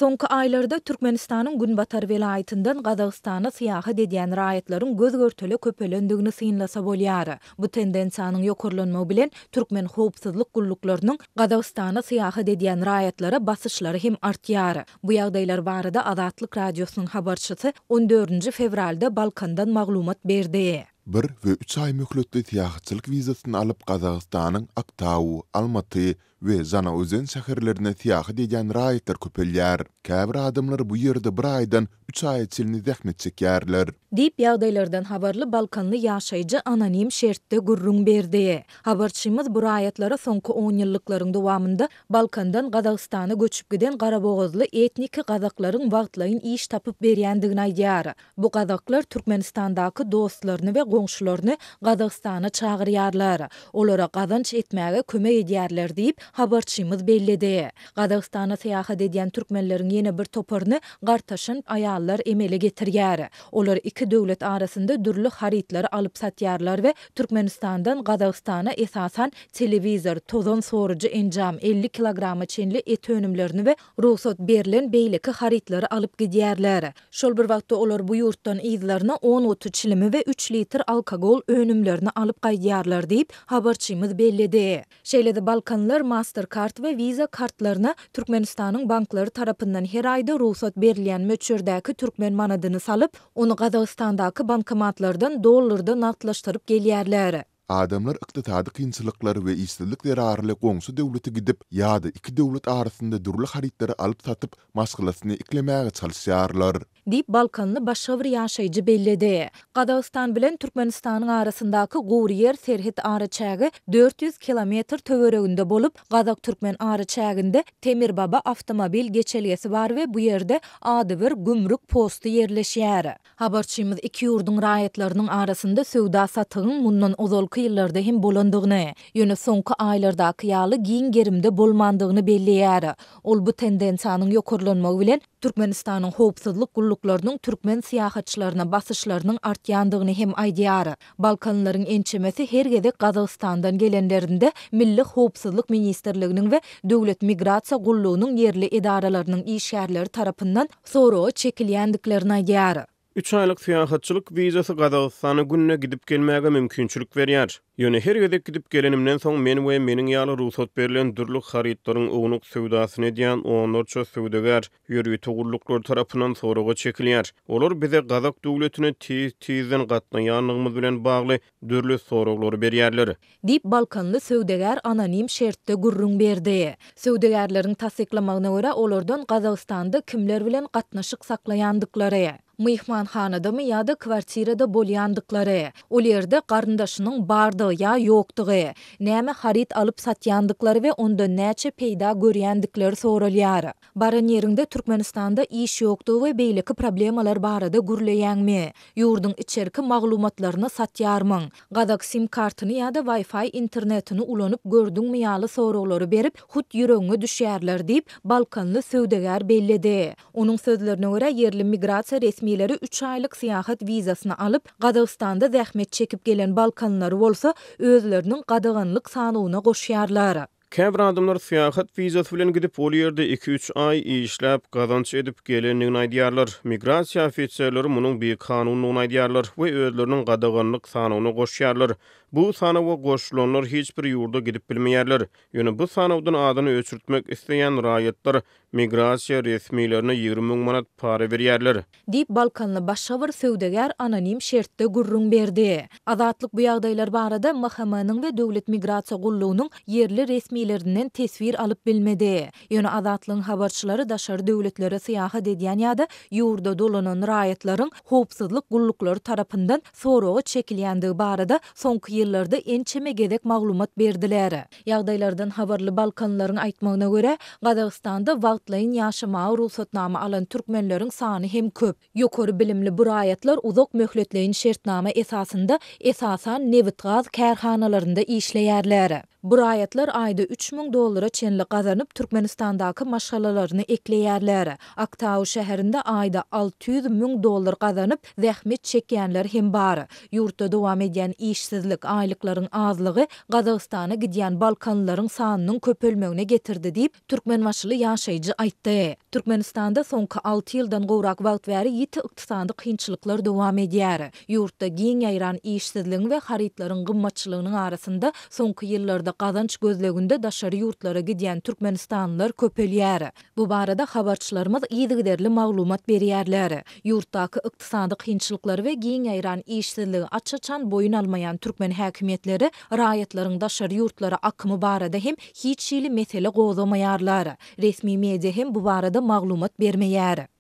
Soňky aýlarda Türkmenistanyň günbatar welaýatyndan Gazagystana syýahat edýän raýatlaryň göz-görtele köpelendigini synlasa bolýar. Bu tendensiýanyň ýokarlanmagy bilen türkmen howpsuzlyk gulluklarynyň Gazagystana syýahat edýän raýatlara basyşlary hem artýar. Bu ýagdaýlar barada Azatlyk Radiosynyň habarçysy on dördünji fewralda Balkandan maglumat berdi. Bir we üç aý möhletli syýahatçylyk wizasyny alyp Gazagystanyň Aktau, Almaty we Žanaozen şäherlerine syýahat edýän raýatlar köpelýär. Käbir adamlar bu ýerde bir aýdan üç aýa çenli zähmet çekýärler. Diýip, ýagdaýlardan habarly balkanly ýaşaýjy anonim şertde gürrüň berdi. Habarçymyz bu raýatlara soňky onýyllyklaryň dowamynda Balkandan Gazagystana göçüp giden garabogazly etniki gazaklaryň wagtlaýyn iş tapyp berýändigini aýdýar. Bu gazaklar Türkmenistandaky dostlaryny we goňşularyny Gazagystana çagyrýarlar. Olara gazanç etmäge kömek edýärler diýip, habarçymyz belledi. Gazagystana syýahat edýän türkmenleriň ýene bir toparyny gartaşan aýallar emele getirýär. Olar iki döwlet arasynda dürli harytlary alyp satýarlar we Türkmenistandan Gazagystana esasan telewizor, tozan sorujy enjam, 50 kilograma çenli et önümlerini we rugsat berlen beýleki harytlary alyp gidýärler. Şol bir wagtda olar bu ýurtdan yzlaryna on guty çilimi we üç litr alkogol önümlerini alyp gaýdýarlar diýip, habarçymyz belledi. Şeýle-de balkanlylar Mastercard we Visa kartlaryna Türkmenistanyň banklary tarapyndan her aýda rugsat berilýän möçberdäki türkmen manadyny salyp, ony Gazagystandaky bankomatlardan dollarda nagtlaşdyryp gelýärler. Adamlar ykdysady kynçylyklar we işsizlik zerarly goňşy döwlete gidip ýa-da iki döwlet arasynda dürli harytlary alyp-satyp, maşgalasyny eklemäge çalyşýarlar. Diýip, balkanly başga bir ýaşaýjy belledi. Gazagystan bilen Türkmenistanyň arasyndaky gury ýer serhet araçägi 400 kilometr töwereginde bolup, gazak-türkmen araçäginde Temirbaba awtomobil geçelgesi bar we bu ýerde adybir gümrük posty ýerleşýär. Habarçymyz iki ýurduň raýatlarynyň arasynda söwda-satygyň mundan ozalky ýyllarda hem bolandygyny, ýöne soňky aýlardaky ýaly giň gerimde bolmandygyny belleýär. Ol bu tendensiýanyň ýokarlanmagy bilen, Türkmenistanyň howpsuzlyk gulluklarynyň türkmen syýahatçylaryna basyşlarynyň artýandygyny hem aýdýar. Balkanlylaryň ençemesi her gezek Gazagystandan gelenlerinde Milli howpsuzlyk ministrliginiň we Döwlet migrasiýa gullugynyň ýerli edaralarynyň işgärleri tarapyndan soraga çekilýändiklerini aýdýar. Üç aýlyk syýahatçylyk wizasy Gazagystana günde gidip gelmäge mümkinçilik berýär. Ýöne her gezek gidip gelenimden soň men we meniň ýaly rugsat berlen dürli harytlaryň ownuk söwdasyny edýän onlarça söwdagär ýörite gulluklar tarapyndan soraga çekilýär. Olar bize gazak döwletine tiz-tizden gatnaýandygymyz bilen bagly dürli soraglary berýärler. Diýip, balkanly söwdagär anonim şertde gürrüň berdi. Söwdagärleriň tassyklamagyna görä, olardan Gazagystanda kimler bilen gatnaşyk saklaýandyklary, myhmanhanadamy ýa-da kwartirada bolýandyklary, ol ýerde garyndaşynyň bardygy ýa ýokdugy, näme haryt alyp satýandyklary we ondan näçe peýda görýändikleri soralýar. Baran ýeriňde Türkmenistanda iş ýokdugy we beýleki problemalar barada gürleýäňmi? Ýurduň içerki maglumatlaryny satýarmyň? Gazak sim kartyny ýa-da Wi-Fi internetini ulanyp gördüňmi ýaly soraglary berip, hut ýüregiňe düşýärler diýip, balkanly söwdagär belledi. Onuň sözlerine görä, ýerli migrasiýa resmileri üç aýlyk syýahat wizasyny alyp, Gazagystanda zähmet çekip gelen balkanlylary bolsa özleriniň gadaganlyk sanawyna goşýarlar. Käbir adamlar syýahat wizasy bilen gidip, ol ýerde iki-üç aý işläp, gazanç edip gelendigini aýdýarlar. Migrasiýa ofiserleri munuň bikanundygyny aýdýarlar we özleriniň gadaganlyk sanawyna goşýarlar. Bu sanawa goşulanlar hiç bir ýurda gidip bilmeýärler. Ýöne bu sanawdan adyny öçürtmek isleýän raýatlar migrasiýa resmilerine 20 müň manat para berýärler. Diýip, balkanly başga bir söwdagär anonim şertde gürrüň berdi. Azatlyk bu ýagdaýlar barada MHM-niň we Döwlet migrasiýa gullugynyň ýerli resmilerinden teswir alyp bilmedi. Ýöne Azatlygyň habarçylary daşary döwletlere syýahat edýän ýa-da ýurda dolanan raýatlaryň howpsuzlyk gulluklary tarapyndan soraga çekilýändigi barada soňky ýyllarda ençeme gezek maglumat berdiler. Ýagdaýlardan habarly balkanlylaryň aýtmagyna görä, Gazagystanda wagtlaýyn ýaşamaga rugsatnama alan türkmenleriň sany hem köp. Ýokary bilimli bu raýatlar uzak möhletleýin şertnama esasynda esasan nebitgaz kärhanalarynda işleýärler. Bu raýatlar aýda 3000 dollara çenli gazanyp, Türkmenistandaky maşgalalaryny ekleýärler. Aktau şäherinde aýda 600 müň dollar gazanyp, zähmet çekýänler hem bar. Ýurtda dowam edýän işsizlik, aýlyklaryň azlygy Gazagystana gidýän balkanlylaryň sanynyň köpelmegine getirdi diýip, türkmenbaşyly ýaşaýjy aýtdy. Türkmenistanda soňky alty ýyldan gowrak wagt bäri ýiti ykdysady kynçylyklar dowam edýär. Ýurtda giň ýaýran işsizligiň we harytlaryň gymmatçylygynyň arasynda soňky ýyllarda gazanç gözleginde daşary ýurtlara gidýän türkmenistanlylar köpelýär. Bu barada habarçylarymyz yzygiderli maglumat berýärler. Ýurtdaky ykdysady kynçylyklary we giň ýaýran işsizligi aç-açan boýun almaýan türkmen häkimiýetleri raýatlaryň daşary ýurtlara akymy barada hem hiç hili mesele gozgamaýarlar. Resmi media hem bu barada maglumat bermeýär.